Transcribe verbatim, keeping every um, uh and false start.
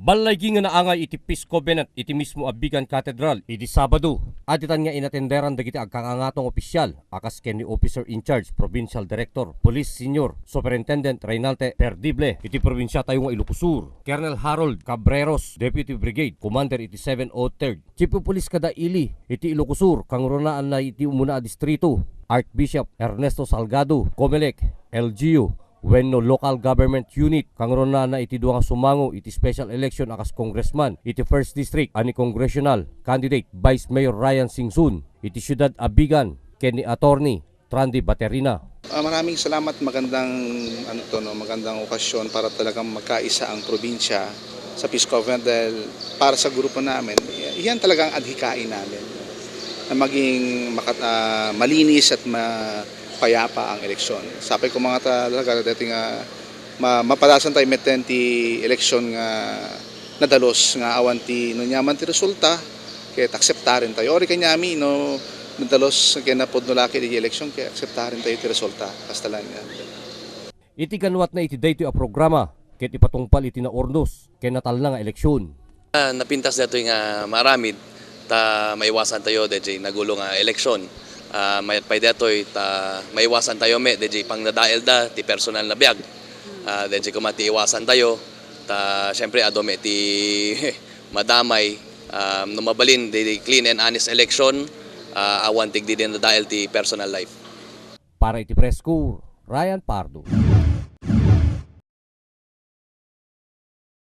Ballaygi nga naangay iti Peace Covenant iti mismo a Vigan Cathedral idi Sabado. Aditan nga inatenderan dagiti agkakaangatong opisyal a kas ken ni Officer in Charge, Provincial Director, Police Senior Superintendent Reynalte Perdible iti probinsiatayo nga Ilocos Sur, Colonel Harold Cabreros, Deputy Brigade Commander iti seven oh third Chief of Police kada ili iti Ilocos Sur, kangrunaan na iti umuna a distrito, Archbishop Ernesto Salgado, Comelec, L G U, wenno local government unit, kangrunaan na iti dua nga sumango iti special election a kas congressman iti first district a ni congressional candidate Vice Mayor Ryan Singson iti siudad a Vigan ken ni Attorney Trandy Baterina. Ah, maraming salamat. Magandang, ano to, no, magandang okasyon para talagang magkaisa ang probinsya sa Peace Covenant dahil para sa grupo namin, yan talagang adhikain namin, no, na maging makat-, ah, malinis at mapayapa ang eleksyon. Sapay ko mga talaga dati nga ma-, mapadasan tayo metten ti eleksyon nga nadalos nga awan ti nunyaman ti resulta, ket akseptaren tayo. Ori kaniami no nadalos ken napudno la ket iti eleksyon, ket akseptaren tayo ti resulta. Kasta lang yan. Iti kanuatna iti daytoy a programa, ket ipatungpal iti naurnos ken natalna nga eleksyon. Ah, napintas daytoy nga maaramid ta maiwasan tayo dayjay nagulo nga eleksyon. Ah, mayat pay daytoy ta maiwasan tayo met dayjay pangdadaelda ti personal na biag. Ah, dayjay koma ti iwasan tayo ta siyempre adu met ti madamay, ah, no mabalin dayjay clean and honest election, ah, awan ti agdidinadael ti personal life. Para iti Press Corps, Ryan Pardo.